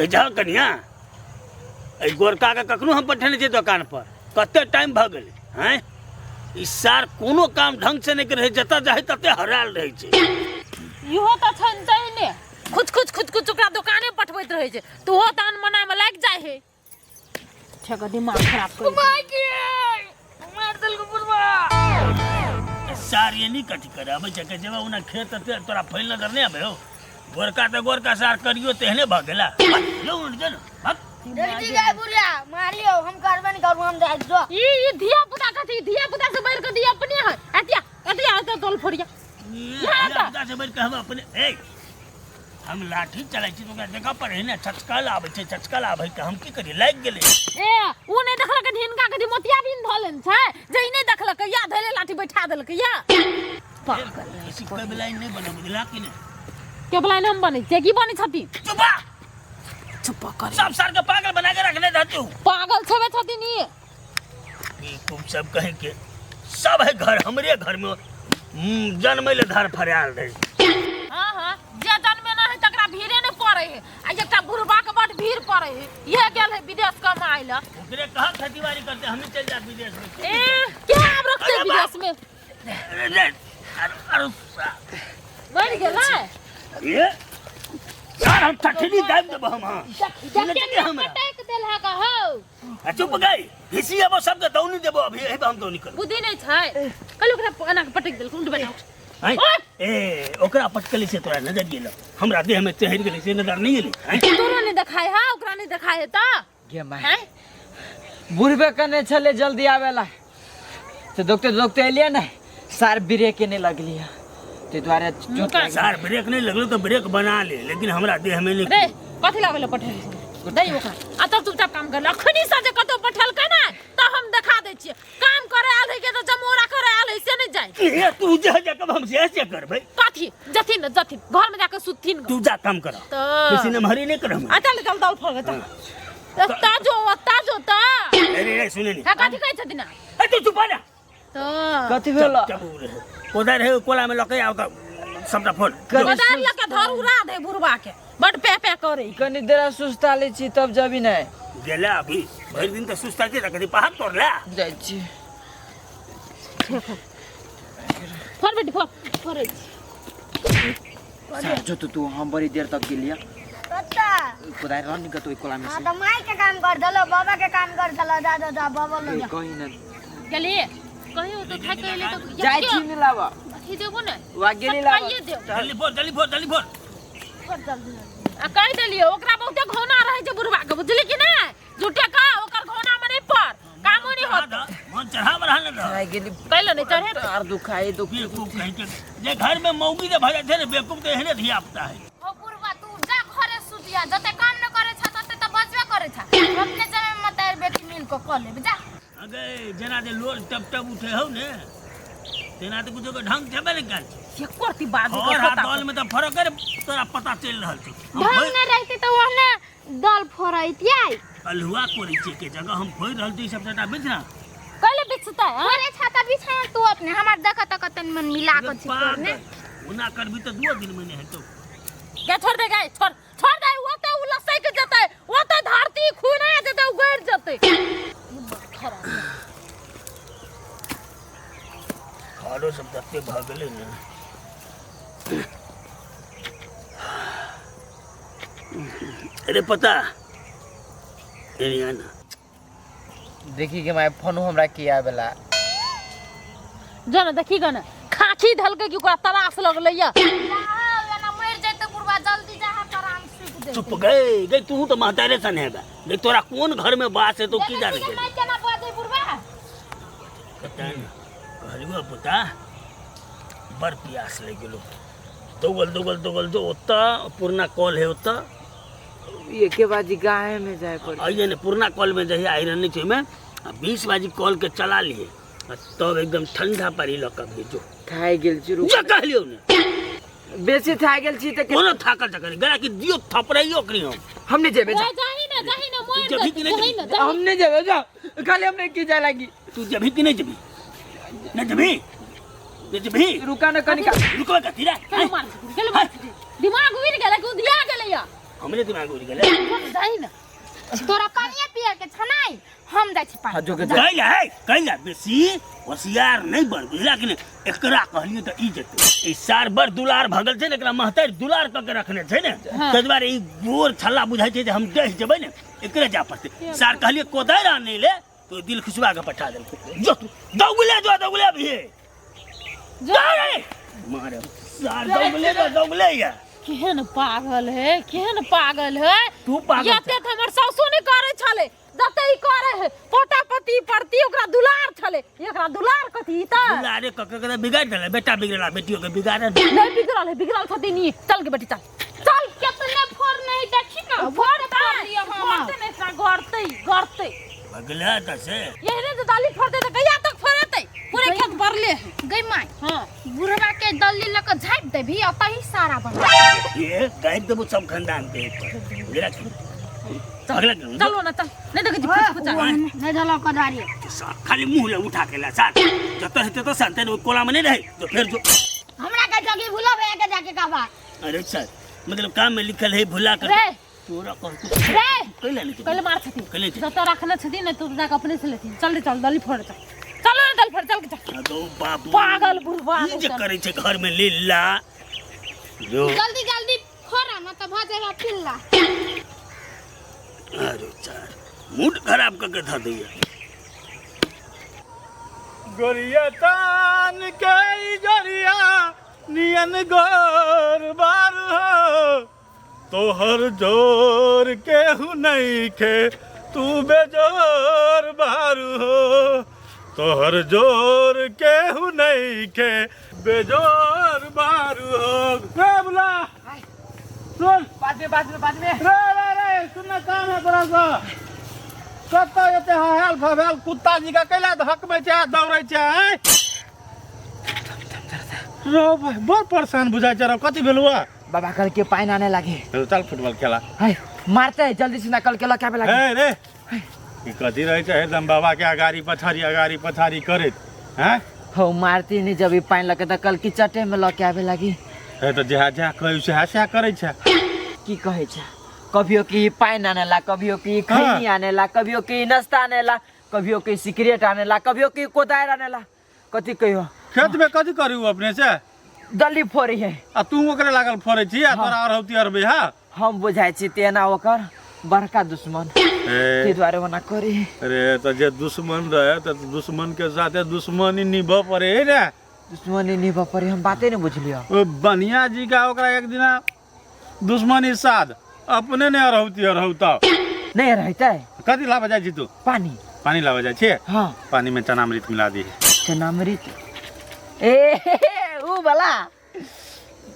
कहै जाउ कनिया, एहि गोरकाके कखनो हम पठेने छियै दोकान पर, कते टाइम भऽ गेलै। आँय, ई सार कोनो काम ढंग से नहि करै छै, जतऽ जाइ तते हरायल रहै छै। इहो तऽ छनि तहिने खुच खुच खुच खुच ओकरा दोकाने पठबैत रहै छै, तऽ ओहो तऽ अनमनामे लागि जाइ है। ठेका दिमाग खराब कर। मार देलको बुढ़वा। सार ये नहीं कथी करे अबै छै के जेबा उना खेत ते तोरा फैल नजर नहीं आबै हो। गोरका तऽ गोरका सार करियो तेहने भऽ गेला। जो उठ जो न, भाग। जल्दी जाय बुढ़िया मारियो, हम करबे नहीं करू, हम जाय जो। ई ई धिया पुता कथी, धिया पुता से बढ़ के धिया अपने है। अतिया अतिया तो तोल फोड़िया। धिया पुता से बढ़ के हम अपने। ए हम लाठी चलाई छी तो ओकरा जगह पर एहने छचकल आबै छै, छचकल आबै के हम की करियै, लागि गेलै। ए उ नहि देखलक हिनका कथी मोतियाबिंद धऽ लेने छै जे ई नहि देखलक, या धैले लाठी बैठा देलक या। पागल। बेसी केबलाइन नहि बनब, बुझला कि नहि? केबलाइन हम बनै छियै की बनै छथिन? चुपा चुप कर। सब सार के पागल बना के रखने रहतू। पागल छेबे छथिन ई। ई तुम सब कहे के सब है घर हमरे घर में जन्मै ले धर फरियाल रहे। हाँ हाँ, जे जन्मे ना है तकरा भीड़े नहीं पड़े है, आ एकटा बुढ़बा के बड भीड़ पड़े है। ये गेल है विदेश कमाए ला। ओकरे कहा खेती बाड़ी करते, हम चल जा विदेश में। ए क्या आप रखते अरे बाप। विदेश में? अरे रे, अरे, अरे, मर गेल है। ये यार हम ठठली दाब देब हम। हां सुनै देख छियै हमरा? पटक देल है का हो। आ चुप गई हिसी अब सबके दौनी देबो, अभी एहि पर हम दौनी करब। बुद्धि नहीं छै कल ओकरा एना के पटक देलक, उठ बैठ। हैं? ए ओकरा पटकली से तोरा नजर गेल, हमरा देह में चढ़ि गेलै से नजर नहीं गेलै। हैं? तोरो नहीं देखाय है, ओकरा नहीं देखाय है त। गे माय। हैं? बुढ़बे कने छले जल्दी आवेला तो देखते देखते एलियै ने, सार ब्रेक नहीं लगली है ताहि दुआरे चोट लागि गेल। सार ब्रेक नहीं लगलो तो ब्रेक बना ले, लेकिन हमरा देह में नहीं। रे कथी लाबै पठेल दै ओकरा, आ तब चुपचाप काम कर। अखनी से जे कतौ पठेलकै ने तऽ हम देखा दै छियै। काम करे आयल है के तऽ जमोरा करे आयल है से नहीं जाय। ए तू जे जे कब हम से से करबै। कथी जथिन ने जथिन घर में जाके सुतथिन। तू जा काम कर, तऽ बेसी नमहरी नहीं कर हम। आ चल चल दौड़ फड़ चल ता जो ता जो ता। अरे रे सुने नहीं। हा कथी कहै छथिन? ए तू चुप ना। तऽ कथी भेल? चुप रहे, कोदारि रहे कोला में लके आव सबटा फोड़। कोदारि लके धर उड़ा दे बुढ़बा के, बड पे पे करे। कनी देर सुस्ता लै छी तब जबी नहीं। गेला अभी भरि दिन तऽ सुस्ता छै, कथी पहाड़ तोड़ला। जाइ छी। फोड़ बेटी फोड़ फोड़ै छी। सार जो तो तू हम बड़ी देर तक गेलिया। कत्ता कोदारि रह निकल तो कोला में हां से। तो माई के काम कर देलो, बाबा के काम कर देलो, जा जा जा बाबा लो जा। कहीं न गेलिए कहियो तो थाकि गेलिए तो जाइ छी ने लाबा। अथी देबो ने वा गेली लाबा। सटकाइए देब। जल्दी फोड़ जल्दी फोड़ जल्दी फोड़। आ कहि देलिए ओकरा बहुते घौना रहै छै बुढ़बा के, बुझली कि नहि? झूठे का ओकर घौना में नहीं पर कामो नहीं होत। मन चढ़ाव रहल न चढ़ाइ गेली। कैला नहीं चढ़े? आर दुखाइ दुख। बेवकूफ कहीं के जे घर में मौगी जे भरे छै ने बेवकूफ तो एहने धिया पुता है। हो बुढ़बा तू जा घरे सुतिया, जते काम न करे छ तते त बचबे करे छ। अपने जमे मतार बेटी मिल के क लेब जा। अगे जेना जे लोल टप टप उठे हौ ने तेना तो कुछो के ढंग छेबे ने कयल छै। एको रत्ती बाजू और के आ पता दल में तो फरक है, तोरा पता चलि रहल छौ। हम ढंग भरि न रहते त ओहने दल फोड़ैतियै। अल्हुआ कोरै छियै के जगह हम फोड़ि रहल छी, सब सबटा बेच ना। कैले बेचतै? हाँ? फोड़े छा त बिछाना तू अपने हमर देख तक तन मन मिला के छी पागल, ओना करबी तऽ 2 दिन में नहि हेतौ। गे छोड़ दे गे, छोड़ छोड़ दे, ओ तऽ उ लसैक जेतै, ओ तऽ धरती खुना जेतै, उ गड़ जेतै। आरो सब तते भऽ गेलै ने। अरे पता एरिया ना। देखी के my phone हमरा की आवेला। जो ना देखी गन खाखी धलकै कि ओकरा तरास लगलै या। एना मरि जैते बुढ़बा, जल्दी जा प्राण सुख दे। चुप गई गई तू तो महतारे सन हेबा, गई तोरा कोन घर में बास है तो की जाने देखै गेली। माय केना बजै बुढ़बा। पता नहीं कहलियो पुता बड़ प्यास लागि गेलो, दौगल दौगल दौगल जो ओतऽ पुरना कल है ओतऽ। एके बाजी गाय में जाए पड़े। आइए ने पुरना कल में जहिया आयरन नहीं छै ओहिमे, आ 20 बाजी कल के चला लिए आ तब एकदम ठंडा पानी लऽ कऽ भेजो। थाकि गेल छी रुक। जा कहलियौ ने। बेसी थाकि गेल छी तऽ कोनो थाकल चकल गला कि दियो थपड़ाइयो करी हम। हम नहीं जेबे जा। जाही ना जाही ना मोर जेबही कि नहीं जाही ना जाही। हम नहीं जेबे जा, खाली हमने की जाए लागी। तू जेबही कि नहीं जेबही? नहीं जेबही? नहीं जेबही? रुका ना कनिका। रुकबे कथी रे? गेलो मार गेलो मार, दिमाग उड़ि गेलै कि उधिया गेलै या। हमरे दिमाग उड़ गेलै। जाई ना। तोरा पानिये पिए के छनाई, हम जाइ छी हाँ पानी। जो के जो। कैला है कैला बेसी होशियार नहीं बन, बुझला कि नहीं? एकरा कहलियो तऽ ई जेतै। ई सार बड़ दुलार भगल छै ने, एकरा महतैर दुलार कऽ के रखने छै ने, ताहि दुआरे ई गोर छल्ला बुझाइ छै जे हम डहि जेबै ने, एकरे जा पड़तै। सार कहलियै कोदारि आनै ले तो दिल खुशबा के पठा देलकै। जो तू दौगले, जो दौगले अभी दौड़े मारे सार, दौगले जो दौगले या। केहन पागल है, केहन पागल है तू पागल। एते तऽ हमर सासो नहि करै छलै जते ई करै है। पोता पति प्रति ओकरा दुलार छलै, एकरा दुलार कथी ई तऽ दुलारे कऽ के के बिगाड़ि देलै। बेटा बिगड़ला, बेटियो के बिगाड़ल। नहि बिगड़ल है, बिगड़ल छथिन ई। चल के बेटी, चल चल। केतने फोड़ नहीं देखी ना, फोड़तै लिअ हम। फोड़तै नहि, एकरा गड़तै गड़तै। भगला तऽ से एहने जे दाली फोड़तै तऽ कहिया तक फोड़ेतै? पूरे खेत भरले है। गई माय। हाँ। बुढ़वा के दल्ली लऽ कऽ झाँपि देबही आ तही सारा बना। ये गाड़ि देबो सब खानदान के ऊपर, बुझला कि भगला कि? चलो ना, चल। नहि देखै छी फुच फुचा। नहि धलौ कोदारी। खाली मुंह ले उठा के ला सार, जतऽ हेतै तऽ सनतै ने, ओहि कोला में नहीं रहे जो फेर जो। हमरा के जोगी भूलो भैया के जाके कहबा। अरे सर, मतलब काम में लिखल है भुला कर रे। तोरा कह तू। रे। कैला नहीं? पहिले मार छथिन। कैले छथिन? जतऽ रखने छथिन ने, तू जाके अपने से लेथिन। चल रे, चल, दली फोड़े चल। चलो ने, दली फोड़े चल के चल। अगो बाबू। पागल बुढ़वा। ई जे करै छै घर में लीला जो। जल्दी जल्दी फोड़ा ना तऽ भऽ जेबा पिल्ला। अरे चार मूड खराब कऽ के धऽ दैया। गोरिया तान के जरिया नियन गोर बार हो, तोहर जोर केहू नइखे, तू बेजोर बारू हो। तोहर जोर केहू नइखे, बेजोर बारू हो। रे बुला, सुन। बाद में, बाद में, बाद में। रे रे रे, सुन ना, काम है तोरा से। कतऽ एते हहाल फभाल कुत्ता जी का कैला धकबै छै आ दौड़ै छै? आँय रौ भाइ, बड़ परेशान बुझाइ छै रौ। कथी भेलौ? बाबा कल के पानी आने लागे। चल फुटबॉल खेला। है मारते है, जल्दी से ना कल के लके आबे लागे। हे रे, ई कथी रहै छै एकदम बाबा के अगाड़ी पछाड़ी अगाड़ी पछाड़ी करैत हैं? हो मारती नहीं जब ई पानी लके त कल की चटे में लके आबे लागी। हे तऽ जहाँ जहाँ कहै सएह सएह करै छै। की कहै छै, कभियो की पानि आनेला, कभियो की खैनी आनेला, कभियो की नाश्ता आनेला, कभियो की सिगरेट आनेला, कभियो की कोदारि आनेला, कथी कहियो। खेत में कथी करू अपने से? दली फोड़ी है। आ तू ओकरे लागल फोड़ै छी आ तोरा अरहौती अरबै हा। हम बुझाइ छी तेना ओकर बड़का दुश्मन, ए ताहि दुआरे ओना करी। अरे तऽ जे दुश्मन रहे तऽ दुश्मन के साथे दुश्मनी निभऽ पड़े है ने। दुश्मनी निभऽ पड़े? हम बाते नहि बुझलियो। ओ बनिया जी का ओकरा एक दिना दुश्मनी साध अपने ने अरहौती अरहौता नहि रहतै। कथी लाबऽ जाइ छी तू? पानी। पानी लाबऽ जाइ छी? हाँ। पानी में चनामृत मिला दी। चनामृत? ए ऊ वाला।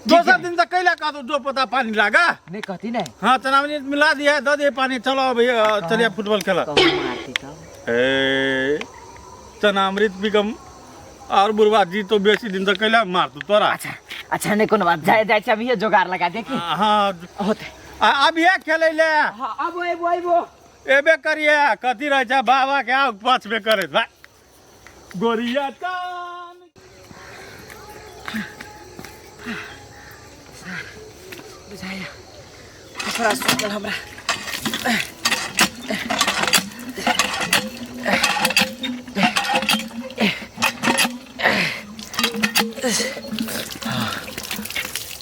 दोसर दिन से कैला कहतो जो पता पानी लागा। नहीं कहती नहीं। हाँ, चनामृत मिला दिया, दे दिए पानी। चलो भैया, चलिए फुटबॉल खेला। कहूँ मारती तब। ए चनामृत भी कम और बुढ़वा जी तो बेसी दिन तक कैला मार तू तोरा। अच्छा अच्छा, नहीं कोनो बात, जाए जाए अभी जोगाड़ लगा दे की। हाँ। होते। अब ये खेलै ले। हाँ, अब अइबो अइबो। एबे करिए कथी रहै छै बाबा के आग पाँचबे करैत भाइ गोरिया तान। बुझाया कपड़ा सुखल हमरा।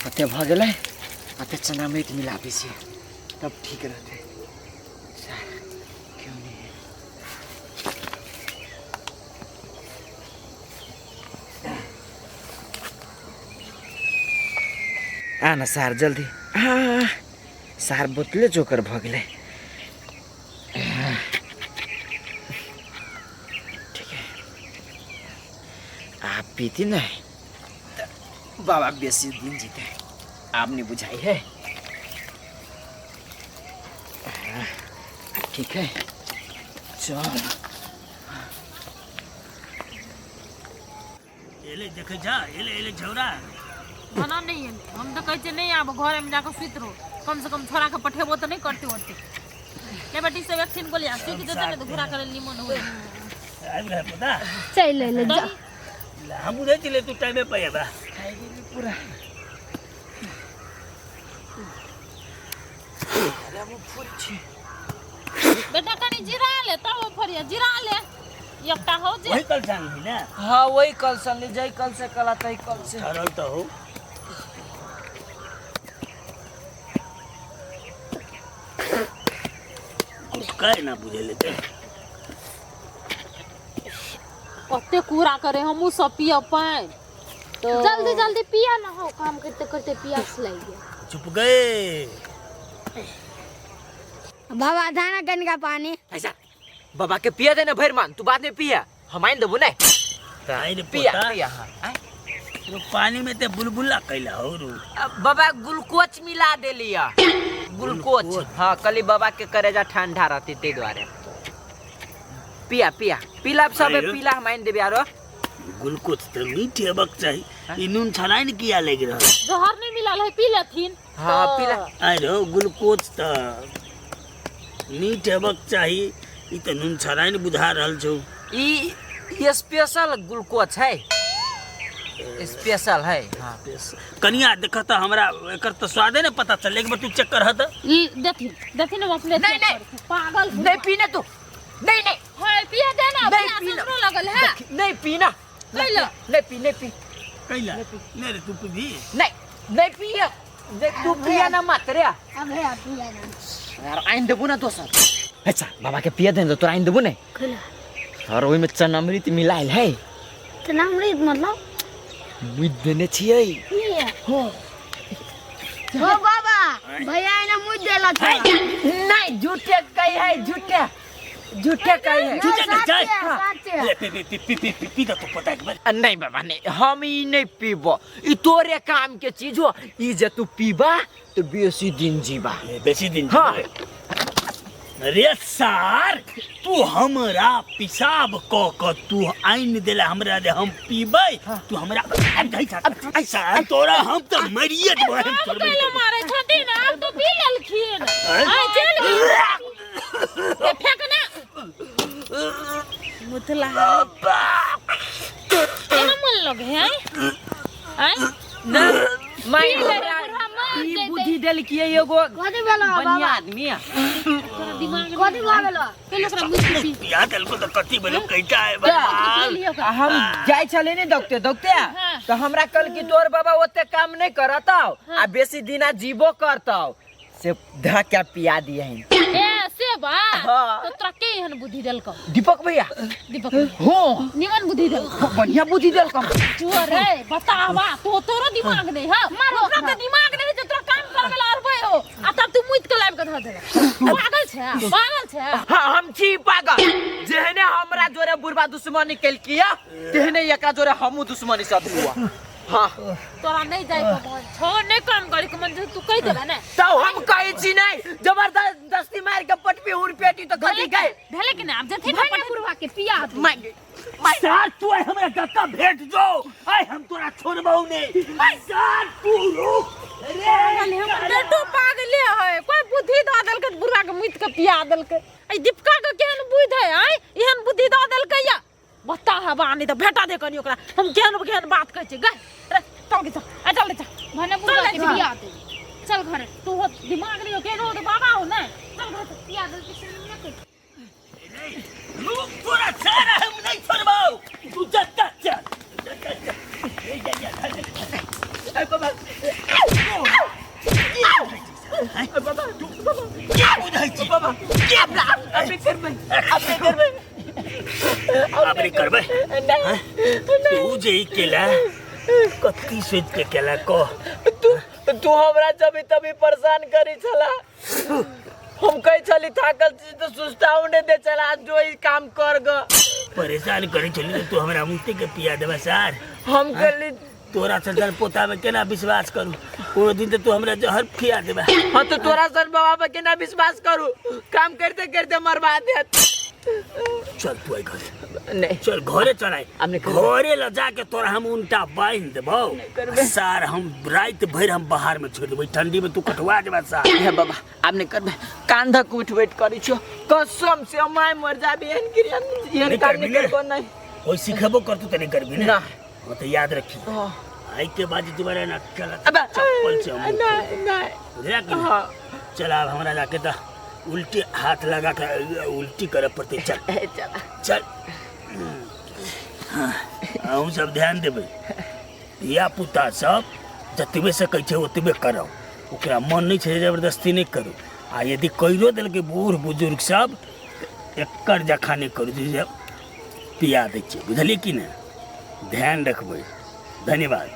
कते भऽ गेलै? अते चनामृत मिलाबै छियै तब ठीक रहतै। क्यों नहीं है? आ न सार, जल्दी आ सार। बोतले जोकर भऽ गेलै। ठीक है, आप पीती नहीं त बाबा बेसी दिन जीते। आप नहीं बुझाई है। ठीक है, चल। एले देखै छा, एले एले झौरा। मना नहीं एलै। हम तऽ कहै छियै नहि आब, घरेमे जाकऽ सुति रहू। कम से कम छोड़ा के पठेबो तऽ नहि करतै ओते। ले बेटी सब, एकठिन गोलिया सुति जेतै ने तऽ घुरा करे निमन होय। आबि रहै पता। चलि एलै जा। हम बुझै छलियै तू टाइमे पर अयबा। पूरा। पहिले हम फोड़ै छी। बेटा कनी जिरा ले तब ओ फरिया जिरा ले एकटा हो जे वही कल चांदी ना। हाँ वही कल से ले जाई, कल से कल आता कल से। ठहरल तो हो। काहे ना बुझे लेते कते कूड़ा करे हमहू सब पियब पानि तो जल्दी जल्दी पिया ना हो, काम करते करते प्यास लग गया। चुप गए बाबा धाना कनिका पानी। ऐसा बाबा के पिया देना भर मान, तू बाद में पिया, हम आइन देबो नहीं। आइन पिया पोता। पिया हाँ। आय। तो पानी में ते बुलबुला कैला हो रू। अब बाबा ग्लूकोज मिला देलिया। ग्लूकोज हाँ, कली बाबा के करेजा ठंडा रहती ते द्वारे। पिया पिया पीला सब आइरो। पीला हम आइन देबे आरो। ग्लूकोज तो मीठ हेबक चाही, ई नून छनाइन किया लग रहल। जहर नहीं मिलल है पी लेथिन। हाँ तो पीला। आइरो ग्लूकोज तो मीठ हेबक चाही, ई तो नून छनाइन बुझा रहल छौ। ई स्पेशल ग्लूकोज है, स्पेशल है। हाँ कनिया देख त हमरा एकर तो स्वादे ने पता चल, एक बार तू चेक कर त। ई देखिन देखिन हम अपने नहीं, चेक नहीं। करै छी। पागल हो। नहीं पीना तू, नहीं नहीं है पिया देना, नहीं पिया पीना। हमरो लगल है। नहीं पीना, नहीं ला। नहीं पी, नहीं पी, कैला नहीं रे तू पीबी। नहीं नहीं पिया, नहीं तू पिया ना मत रे। अब है पिया ना यार आइन देबो ना दोसर। अच्छा बाबा के पिया देन तो तोरा आइन देबो नहीं। खुला और ओइ में चनामृत मिलायल है। चनामृत मतलब मुइ देने छियै। पिया हाँ ओ बाबा भैया ने मुझ देला था। नहीं झूठे कही है, झूठे झूठे कही है। झूठे कही है। साचे। ले पी पी पी पी पी पी पी तो पता एक बार। नहीं बाबा नहीं, हम ई नहीं पीबो, ई तोरे काम के चीज हो, ई जे तू पीबा तो बेसी दिन जीबा। बेसी दिन। हाँ। रे सार तू हमरा पेशाब क क तू आइन देला हमरा दे हम पीबै। हाँ। तू हमरा सार तोरा हम तो मरिए देबो। हम अब छोड़बे कैला नहीं। मारे छथिन, आब तो पी लेलखिन। आँय? आय चल गेल। ए, फेंक ना। मुतला। केना मन लगे है? आय? ना माय पी ले रे बुढ़ा, मर ई जेतै। बुद्धि देलकियै एगो कथी भेलो बढ़िया बाबा? आदमी है। तोरा दिमाग नहीं कथी भऽ गेलो? कैला ओकरा मुँह से पी। पिया देलको तो कथी बोलो कैटा है पी बा। लियो ओकरा। हम जाइ छलै ने दौगते दौगते हाँ। तो हमरा कल की तोर बाबा ओते काम नहीं करतौ हाँ। आ बेसी दिना जीबो करतौ, से धक्का पिया दिए। ए से बा। हाँ। तो तोरा के एहन बुद्धि देलकौ? दीपक भैया। दीपक भैया। हो निमन बुद्धि देलकौ। बढ़िया बुद्धि देलकौ। चोर रे बतावा तो तोरो दिमाग नहीं है। मारो ओकरा तो दिमाग नहीं है जे तोरा काम करबे ला अरबै हो आ तब तू मुइत के लाबि के धऽ देला। पागल छै, पागल छै। हाँ हम छी पागल, जेहने हमरा जोरे बुढ़बा दुश्मनी केलकिया तेहने एकरा जोरे हमहू दुश्मनी सधलुआ। हाँ तोरा नहीं जाय के मन छौ, नहीं काम करे के मन छौ, तू कहि देबे ने। तो हम कहै छी नहीं, जबरदस्ती मार के पटपी हुर पेटी तो खटी गए। भेले कि ना? आब जेथिन भने बुढ़वा के पिया दे। मांगे सार तू आइ हमरा गक्का भेट जो, आइ हम तोरा छोड़बौ नहीं। सार तू रुक रे। हमर बेटो पागले है, कोई बुद्धि दऽ देलकै तऽ बुढ़वा के मुइत के पिया देलकै। एहि दीपका के केहन बुद्धि है? आँय एहन बुद्धि दऽ देलकै या बता हवा नहीं तऽ भेटा दे कनी ओकरा। हम केहन केहन बात कहै छियै। गै रे चल गे चल, आ चल रे चल। भने बुढ़वा के चल, पिया दे। चल घरे। तू हो दिमाग नहीं हो केहन हो तो बाबा हो ने। चल घरे चल। पिया देलकै से नहि कहै। रुक तोरा सारा हम नहीं छोड़बौ, तू जा जा चल जा जा जा। ए जा जा जा। ए बाबा बाबा तू क्या बुझै छी? बाबा अपना अपने करबै, अपने करबै, अपने करबै। नहीं तू जे ई केला कत्ती सोच के केला कह। तू तू हमरा जब तभी परेशान करी छला, हम कहे छली थाकल छी तो सुस्ताउ नहीं दे छला, जो ई काम कर ग। परेशान करे छली तो तू हमरा मुँह के पिया देबा सार। हम कहली तोरा सजन पोता में केना विश्वास करू, कोनो दिन तो तू हमरा जहर खिया देबा। हाँ तो तोरा सन बाबा पे केना विश्वास करू, काम करते करते मरवा देत। चल तू आई घरे। नहीं चल घरे चल आई। हम नहीं करबै। घरे ल जाके तोरा हम उनटा बांध देबौ करबै। सार, हम रात भरि हम बाहर में छोड़ देबै, ठंडी में तू कटवा देबा सार। हे बाबा आब नहीं करबै, कांधा के उठ बैठ करै छियो कसम से, माय मर जाबी एहन क्रिया एहन नहीं काम करबी नहीं ने? करबो। नहीं कोई सिखेबो करतू तो नहीं करबी ने? ना। हाँ तो याद रखी, हाँ। आई के बाद दोबारा ना चला अब चप्पल से हम नहीं नहीं बुझला कि नहीं? हाँ। चल आब हमरा जाके तऽ उल्टी हाथ लगा के उल्टी करे पड़तै। चल चल। हाँ, अहूँ सब ध्यान देबै, धिया पुता सब जतबे सकै छै ओतबे करब। ओकरा मन नहि छै जबरदस्ती नहि करू, आ यदि करियो देलकै बूढ़ बुजुर्ग सब तऽ एकर जखा नहि करू जे पिया दै छै, बुझलियै कि नहि? ध्यान रखबै। धन्यवाद।